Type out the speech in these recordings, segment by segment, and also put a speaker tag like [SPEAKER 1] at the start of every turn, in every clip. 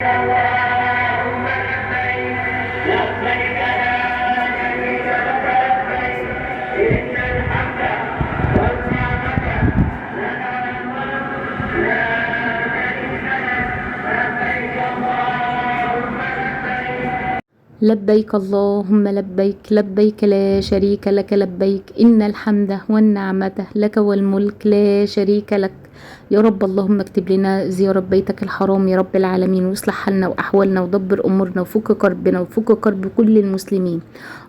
[SPEAKER 1] اللهم لبيك، لبيك لا شريك لك لبيك، إن الحمد والنعمة لك والملك لا شريك لك، لبيك اللهم لبيك.
[SPEAKER 2] لبيك اللهم لبيك، لبيك لا شريك لك لبيك، إن الحمد والنعمة لك والملك لا شريك لك. يا رب اللهم اكتب لنا زيارة بيتك الحرام يا رب العالمين، واصلح حالنا وأحوالنا ودبر أمورنا وفك كربنا وفك كرب كل المسلمين.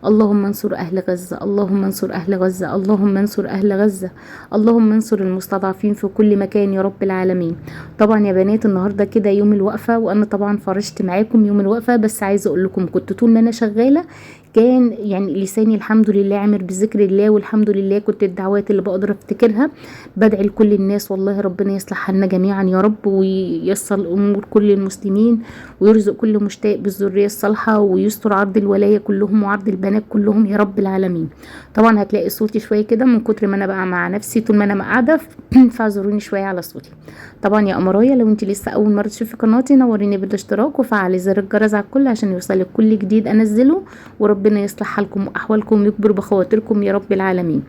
[SPEAKER 2] اللهم انصر أهل غزة، اللهم انصر أهل غزة، اللهم انصر أهل غزة، اللهم انصر المستضعفين في كل مكان يا رب العالمين. طبعا يا بنات النهارده كده يوم الوقفة، وأنا طبعا فرشت معاكم يوم الوقفة، بس عايزة أقول لكم كنت طول ما أنا شغالة كان لساني الحمد لله عامر بذكر الله، والحمد لله كنت الدعوات اللي بقدر افتكرها بدعي لكل الناس، والله ربنا يصلح حالنا جميعا يا رب، وييسر امور كل المسلمين، ويرزق كل مشتاق بالذريه الصالحة، ويستر عرض الولاية كلهم وعرض البنات كلهم يا رب العالمين. طبعا هتلاقي صوتي شوية كده من كتر ما انا بقى مع نفسي طول ما انا قاعدة، فاعذروني شوية على صوتي. طبعا يا قمرايه لو انت لسه اول مرة تشوفي قناتي نوريني بالاشتراك وفعلي زر الجرس على الكل عشان يوصلك كل جديد انزله، وربنا يصلح حالكم واحوالكم ويكبر بخواطركم يا رب العالمين.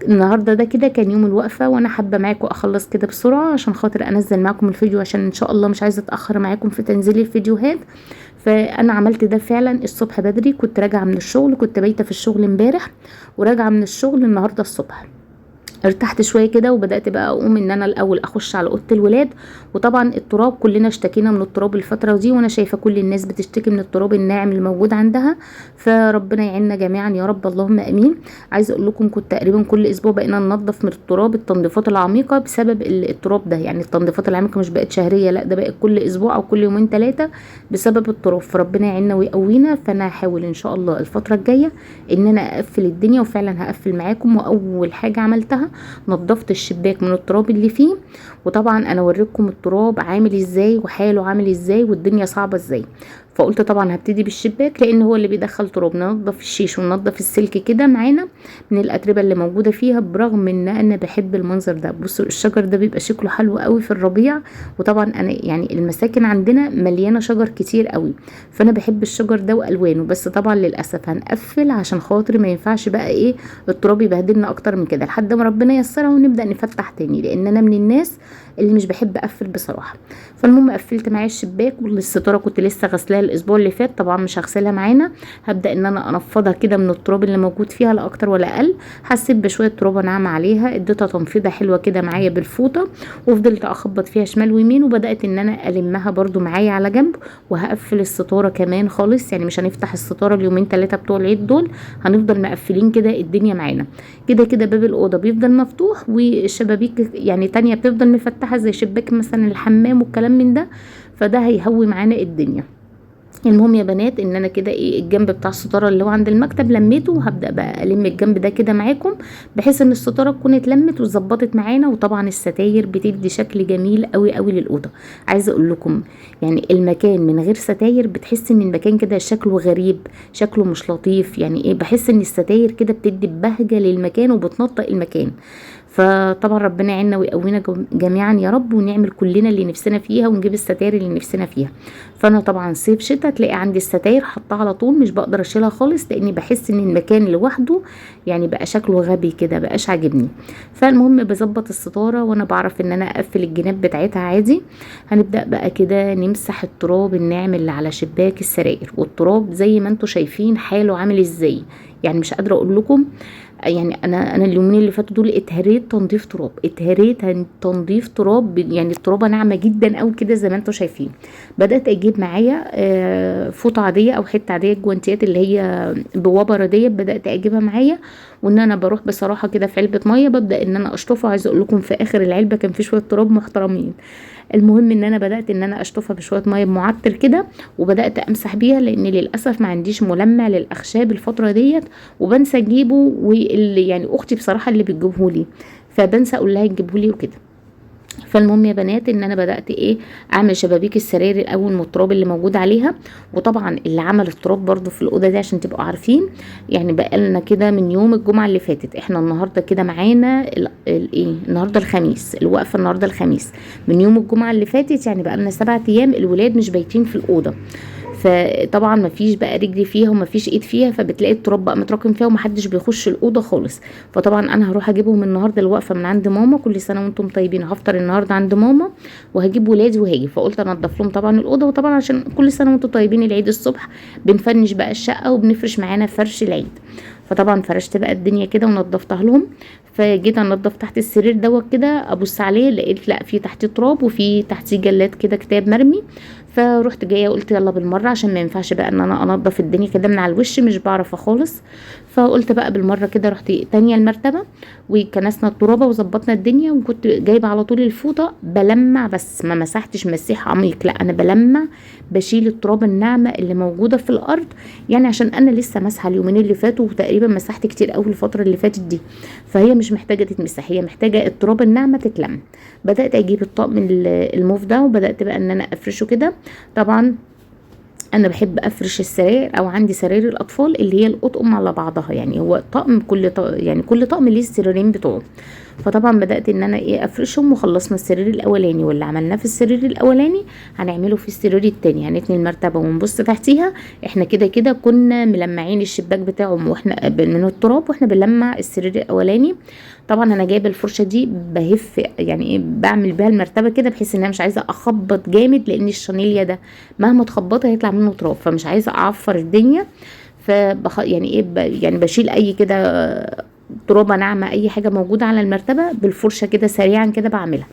[SPEAKER 2] النهارده ده كده كان يوم الوقفة، وانا حابة معاكم اخلص كده بسرعة عشان خاطر انزل معاكم الفيديو، عشان ان شاء الله مش عايزه اتاخر معاكم في تنزيل الفيديوهات. فانا عملت ده فعلا الصبح بدري، كنت راجعه من الشغل، كنت بايته في الشغل امبارح وراجعه من الشغل النهارده الصبح. ارتحت شوية كده وبدات بقى اقوم ان انا الاول اخش على اوضة الولاد. وطبعا التراب كلنا اشتكينا من التراب الفترة دي، وانا شايفه كل الناس بتشتكي من التراب الناعم اللي موجود عندها، فربنا يعيننا جميعا يا رب، اللهم امين. عايزه اقول لكم كنت تقريبا كل اسبوع بقينا ننظف من التراب التنظيفات العميقة بسبب التراب ده، التنظيفات العميقة مش بقت شهرية، لا ده بقت كل اسبوع او كل يومين 3 بسبب التراب. فربنا يعيننا ويقوينا. فانا هحاول ان شاء الله الفترة الجاية ان انا اقفل الدنيا، وفعلا هقفل معاكم. واول حاجة عملتها نظفت الشباك من التراب اللي فيه، وطبعا انا اوريكم التراب عامل ازاي وحاله عامل ازاي والدنيا صعبة ازاي. فقلت طبعا هبتدي بالشباك لان هو اللي بيدخل تراب، ننظف الشيش وننظف السلك كده معانا من الاتربه اللي موجودة فيها. برغم ان انا بحب المنظر ده، بصوا الشجر ده بيبقى شكله حلو قوي في الربيع، وطبعا انا المساكن عندنا مليانة شجر كتير قوي، فانا بحب الشجر ده والوانه. بس طبعا للاسف هنقفل عشان خاطر ما ينفعش بقى التراب يبهدلنا اكتر من كده، لحد ما ربنا ييسرها ونبدا نفتح تاني، لان انا من الناس اللي مش بحب اقفل بصراحة. فالمهم قفلت معايا الشباك، والستاره كنت لسه غسلاها الاسبوع اللي فات، طبعا مش هغسلها معانا، هبدا ان انا انفضها كده من التراب اللي موجود فيها لا اكتر ولا اقل. حسيت بشوية ترابه ناعمة عليها، اديتها تنفيضه حلوة كده معايا بالفوطه، وفضلت اخبط فيها شمال ويمين، وبدات ان انا المها برده معايا على جنب. وهقفل الستارة كمان خالص، مش هنفتح الستارة اليومين 3 بتوع العيد دول، هنفضل مقفلين كده الدنيا معانا كده كده. باب الاوضة بيفضل مفتوح، والشبابيك تانية بتفضل مفتحة زي شباك مثلا الحمام والكلام من ده، فده هيهوي معانا الدنيا. المهم يا بنات ان انا كده الجنب بتاع الستارة اللي هو عند المكتب لميته، وهبدا بقى الم الجنب ده كده معاكم بحيث ان الستارة تكون اتلمت واتظبطت معانا. وطبعا الستاير بتدي شكل جميل قوي قوي للاوضه. عايزه اقول لكم المكان من غير ستاير بتحس ان المكان كده شكله غريب، شكله مش لطيف، بحس ان الستاير كده بتدي بهجة للمكان وبتنطق المكان. فطبعا ربنا يعيننا ويقوينا جميعا يا رب، ونعمل كلنا اللي نفسنا فيها ونجيب الستاير اللي نفسنا فيها. فانا طبعا صيف شتا تلاقي عندي الستاير حطها على طول، مش بقدر اشيلها خالص لاني بحس ان المكان لوحده بقى شكله غبي كده، بقاش عاجبني. فالمهم بظبط الستارة وانا بعرف ان انا اقفل الجناب بتاعتها عادي. هنبدا بقى كده نمسح التراب الناعم اللي على شباك السراير، والتراب زي ما انتم شايفين حاله عامل ازاي، مش قادرة اقول لكم. انا اليومين اللي فاتوا دول اتهريت تنظيف تراب، اتهريت تنظيف تراب، الترابه ناعمة جدا قوي كده زي ما انتم شايفين. بدات اجيب معايا، فوطه عادية او حتة عادية، الجوانتيات اللي هي بوبره ديت بدات اجيبها معايا، وان انا بروح بصراحة كده في علبة مية ببدا ان انا اشطفها. عايزه اقول لكم في اخر العلبة كان في شوية تراب محترمين. المهم ان انا بدات ان انا اشطفها بشوية مية بمعطر كده، وبدات امسح بيها لان للاسف ما عنديش ملمع للاخشاب الفترة ديت، وبنسى اجيبه، واللي اختي بصراحة اللي بتجيبه لي، فبنسى اقول لها تجيبه لي وكده. فالمهم يا بنات ان انا بدات ايه اعمل شبابيك السراير الاول من التراب اللي موجود عليها. وطبعا اللي عمل التراب برضو في الاوضة دي عشان تبقوا عارفين، يعني بقالنا كده من يوم الجمعة اللي فاتت، احنا النهارده كده معانا الايه النهارده الخميس، الوقفة النهارده الخميس، من يوم الجمعة اللي فاتت يعني بقالنا 7 ايام الولاد مش بايتين في الاوضة. فطبعا مفيش بقى رجل فيها ومفيش ايد فيها، فبتلاقي التراب بقى متراكم فيها ومحدش بيخش الاوضة خالص. فطبعا انا هروح اجيبهم النهارده الوقفة من عند ماما، كل سنة وانتم طيبين، هفطر النهارده عند ماما وهجيب ولادي وهاجي. فقلت انضف لهم طبعا الاوضة، وطبعا عشان كل سنة وانتم طيبين العيد الصبح بنفنش بقى الشقة وبنفرش معانا فرش العيد. فطبعا فرشت بقى الدنيا كده ونضفتها لهم. فجيت انضف تحت السرير دوت كده ابص عليه، لقيت لا في تحتيه تراب وفي تحتيه جلاد كده كتاب مرمي. فروحت جاية قلت يلا بالمرة، عشان ما ينفعش بقى ان انا انضف الدنيا كده من على الوش، مش بعرف خالص. فقلت بقى بالمرة كده، رحت تانية المرتبة وكنسنا الترابه وظبطنا الدنيا. وكنت جايبه على طول الفوطه بلمع، بس ما مسحتش مسيح عميق، لا انا بلمع بشيل التراب الناعمة اللي موجودة في الارض، يعني عشان انا لسه مسحه اليومين اللي فاتوا وتقريبا مسحت كتير قوي الفترة اللي فاتت دي، فهي مش محتاجه تتمسح، هي محتاجه التراب الناعمة تتلم. بدات اجيب الطقم الموف ده وبدات بقى ان انا افرشه كده. طبعا انا بحب افرش السراير، او عندي سراير الاطفال اللي هي الاطقم على بعضها، يعني هو طقم كل طقم، يعني كل طقم ليه السريرين بتوعه. فطبعا بدات ان انا ايه افرشهم، وخلصنا السرير الاولاني، واللي عملناه في السرير الاولاني هنعمله في السرير التاني. هنتني المرتبة ونبص تحتيها، احنا كده كده كنا ملمعين الشباك بتاعه واحنا من التراب، واحنا بنلمع السرير الاولاني. طبعا انا جايبه الفرشة دي بهف، يعني ايه بعمل بيها المرتبة كده، بحيث ان انا مش عايزه اخبط جامد، لان الشانيليا ده مهما تخبطها هيطلع منه تراب، فمش عايزه اعفر الدنيا. فبخ يعني ايه يعني بشيل اي كده ترابه ناعمة، اي حاجة موجودة على المرتبة بالفرشه كده سريعا كده بعملها.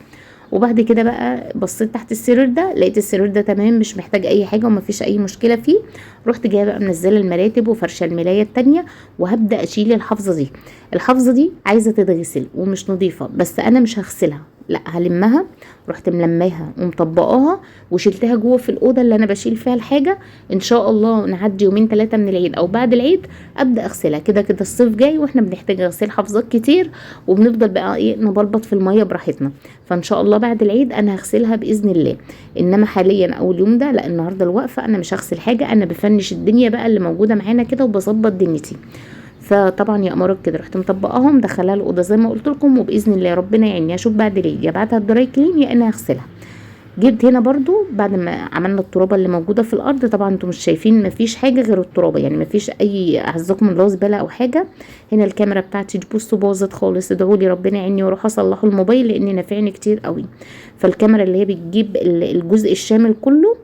[SPEAKER 2] وبعد كده بقى بصيت تحت السرير ده، لقيت السرير ده تمام مش محتاج اي حاجة ومفيش اي مشكلة فيه. رحت جاية بقى منزله المراتب وفرشه الملايه التانية، وهبدا اشيل الحافظة دي. الحافظة دي عايزه تتغسل ومش نظيفة، بس انا مش هغسلها، لا هلمها. رحت ملماها ومطبقاها وشلتها جوه في الاوضة اللي انا بشيل فيها الحاجة. ان شاء الله نعدي يومين 3 من العيد او بعد العيد ابدا اغسلها. كده كده الصيف جاي واحنا بنحتاج غسيل حافظات كتير، وبنفضل بقى ايه نبلبط في المية براحتنا. فان شاء الله بعد العيد انا هغسلها باذن الله، انما حاليا او اليوم ده لا، النهارده الوقفة انا مش هغسل حاجة، انا بفنش الدنيا بقى اللي موجودة معانا كده وبظبط دنيتي. فطبعا يا امارات كده رحت مطبقاهم مدخلها الاوضة زي ما قلت لكم، وباذن الله ربنا يعني اشوف بعد العيد يا ابعتها ال dry clean يا انا هغسلها. جبت هنا برضو بعد ما عملنا الترابه اللي موجودة في الارض، طبعا انتم مش شايفين مفيش حاجة غير الترابه، يعني مفيش اي اعزكم الله زبالة او حاجة. هنا الكاميرا بتاعتي بصوا باظت خالص، ادعوا لي ربنا يعيني واروح اصلحه الموبايل لان نافعني كتير قوي. فالكاميرا اللي هي بتجيب الجزء الشامل كله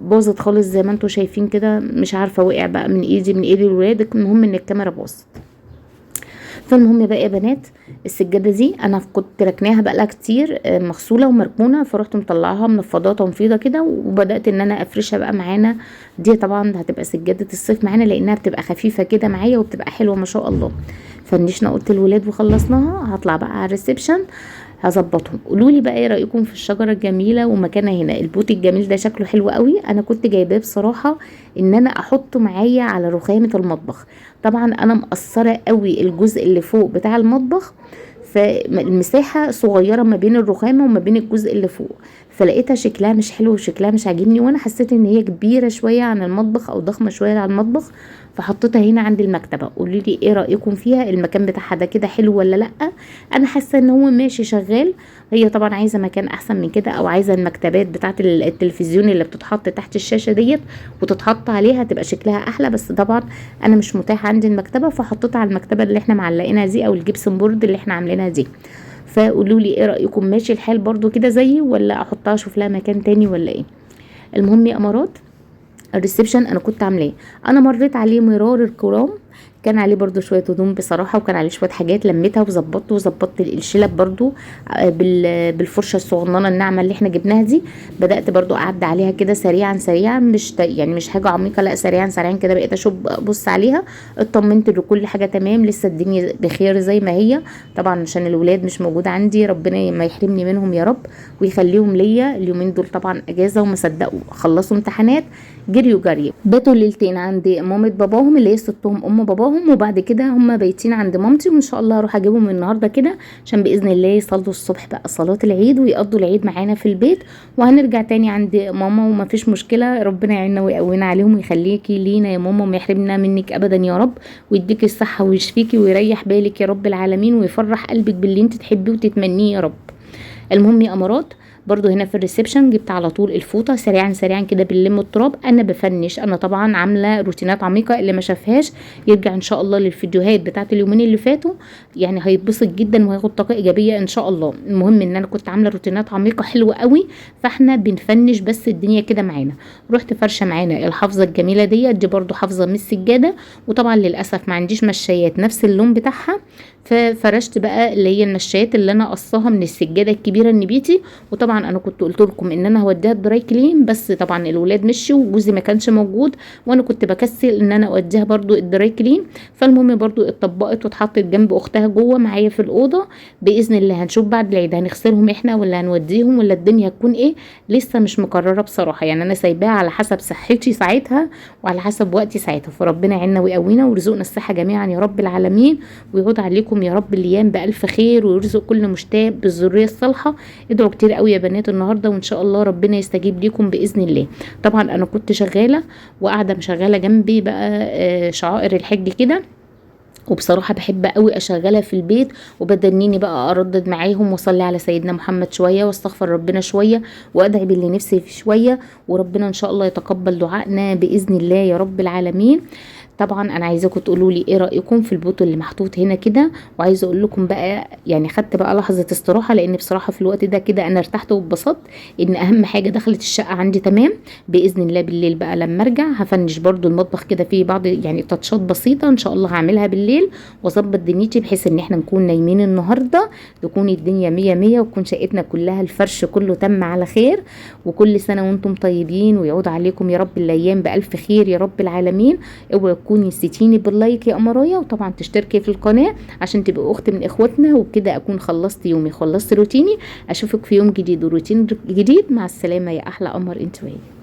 [SPEAKER 2] باظت خالص زي ما انتم شايفين كده، مش عارفه وقع بقى من ايدي من ايد الولاد، المهم ان الكاميرا باظت. فالمهم بقى يا بنات السجادة دي انا كنت ركناها بقى لها كتير، مغسوله ومركونه، فرحت مطلعاها منفضاها تنفيضه كده، وبدات ان انا افرشها بقى معانا. دي طبعا هتبقى سجادة الصيف معانا لانها بتبقى خفيفة كده معايا وبتبقى حلوة ما شاء الله. فنشنا اوضة الولاد وخلصناها، هطلع بقى على ال reception هظبطهم. قولوا لي بقى ايه رايكم في الشجرة الجميلة ومكانها هنا؟ ال pot الجميل ده شكله حلو قوي، انا كنت جايباه بصراحة ان انا احطه معايا على رخامه المطبخ. طبعا انا مقصرة قوي الجزء اللي فوق بتاع المطبخ، فالمساحه صغيرة ما بين الرخامه وما بين الجزء اللي فوق، فلقيتها شكلها مش حلو وشكلها مش عاجبني، وانا حسيت ان هي كبيرة شوية عن المطبخ او ضخمة شوية عن المطبخ، فحطيتها هنا عند المكتبة. قولوا لي ايه رايكم فيها؟ المكان بتاعها ده كده حلو ولا لا؟ انا حاسه ان هو ماشي شغال. هي طبعا عايزه مكان احسن من كده، او عايزه المكتبات بتاعه التلفزيون اللي بتتحط تحت الشاشة ديت وتتحط عليها تبقى شكلها احلى، بس طبعا انا مش متاح عندي المكتبة، فحطيتها على المكتبة اللي احنا معلقينها دي او ال gypsum board اللي احنا عاملينها دي. فقولوا لي ايه رايكم، ماشي الحال برضو كده زيي ولا احطها اشوف لها مكان تاني ولا ايه؟ المهم يا امارات ال reception انا كنت عاملاه، انا مريت عليه مرار الكرام، كان عليه برضو شوية هدوم بصراحة، وكان عليه شوية حاجات لميتها وظبطته، وظبطت الشلب برضو بالفرشه الصغننه الناعمة اللي احنا جبناها دي. بدات برضو اعدي عليها كده سريعا سريعا، مش يعني مش حاجة عميقة، لا سريعا سريعا كده، بقيت اشوف ابص عليها، اطمنت ان كل حاجة تمام، لسه الدنيا بخير زي ما هي. طبعا عشان الولاد مش موجودة عندي، ربنا ما يحرمني منهم يا رب ويخليهم ليا. اليومين دول طبعا اجازه وما صدقوا خلصوا امتحانات، جريوا جري، باتوا ليلتين عند مامه باباهم اللي هي ستهم ام ماما باباهم، وبعد كده هم بايتين عند مامتي، وان شاء الله هروح اجيبهم النهارده كده عشان باذن الله يصلوا الصبح بقى صلاة العيد ويقضوا العيد معانا في البيت، وهنرجع تاني عند ماما وما فيش مشكلة. ربنا يعيننا ويقوينا عليهم ويخليكي لينا يا ماما وما يحرمنا منك ابدا يا رب، ويديكي الصحة ويشفيكي ويريح بالك يا رب العالمين، ويفرح قلبك باللي انت تحبيه وتتمنيه يا رب. المهم يا امارات برضو هنا في ال reception جبت على طول الفوطه سريعا سريعا كده بنلم التراب. انا بفنش، انا طبعا عامله روتينات عميقة، اللي ما شافهاش يرجع ان شاء الله للفيديوهات بتاعت اليومين اللي فاتوا، يعني هيتبسط جدا وهياخد طاقة ايجابية ان شاء الله. المهم ان انا كنت عامله روتينات عميقة حلوة قوي، فاحنا بنفنش بس الدنيا كده معانا. رحت فرشه معانا الحافظة الجميلة ديت، دي برضو حافظه من السجادة، وطبعا للاسف ما عنديش مشايات نفس اللون بتاعها، ففرشت بقى اللي هي المشايات اللي انا قصاها من السجادة الكبيرة النبيتي. وطبعا انا كنت قلت لكم ان انا هوديها ال dry clean، بس طبعا الولاد مشوا وجوزي ما كانش موجود، وانا كنت بكسل ان انا اوديها برضو ال dry clean. فالمهم برضو اتطبقت واتحطت جنب اختها جوه معايا في الاوضة. باذن الله هنشوف بعد العيد هنغسلهم احنا ولا هنوديهم ولا الدنيا هتكون ايه، لسه مش مقررة بصراحة، يعني انا سايباها على حسب صحتي ساعتها وعلى حسب وقتي ساعتها. فربنا يعيننا ويقوينا ويرزقنا الصحة جميعا يا رب العالمين، ويعود عليكم يا رب الايام بالف خير، ويرزق كل مشتاق بالذريه الصالحة. ادعوا كتير قوي يا بنات النهارده، وان شاء الله ربنا يستجيب ليكم باذن الله. طبعا انا كنت شغالة وقاعدة مشغله جنبي بقى شعائر الحج كده، وبصراحة بحب قوي اشغلها في البيت، وبدنيني بقى اردد معاهم واصلي على سيدنا محمد شوية واستغفر ربنا شوية وادعي باللي نفسي في شوية، وربنا ان شاء الله يتقبل دعائنا باذن الله يا رب العالمين. طبعا انا عايزاكم تقولوا لي ايه رايكم في البوت اللي محطوط هنا كده، وعايزه اقول لكم بقى يعني خدت بقى لحظة استراحة، لان بصراحة في الوقت ده كده انا ارتحت واتبسطت ان اهم حاجة دخلت الشقة عندي تمام. باذن الله بالليل بقى لما ارجع هفنش برده المطبخ كده، فيه بعض يعني تاتشات بسيطة ان شاء الله هعملها بالليل واظبط دنيتي، بحيث ان احنا نكون نايمين النهارده تكون الدنيا مية مية، وتكون شقتنا كلها الفرش كله تم على خير. وكل سنة وانتم طيبين، ويعود عليكم يا رب الايام بالف خير يا رب العالمين. اوعوا تكوني نسيتيني بال like يا قمرايه، وطبعا تشتركي في القناة عشان تبقي اخت من اخواتنا. وبكده اكون خلصت يومي، خلصت روتيني. اشوفك في يوم جديد وروتين جديد. مع السلامة يا احلى قمر انت وهي.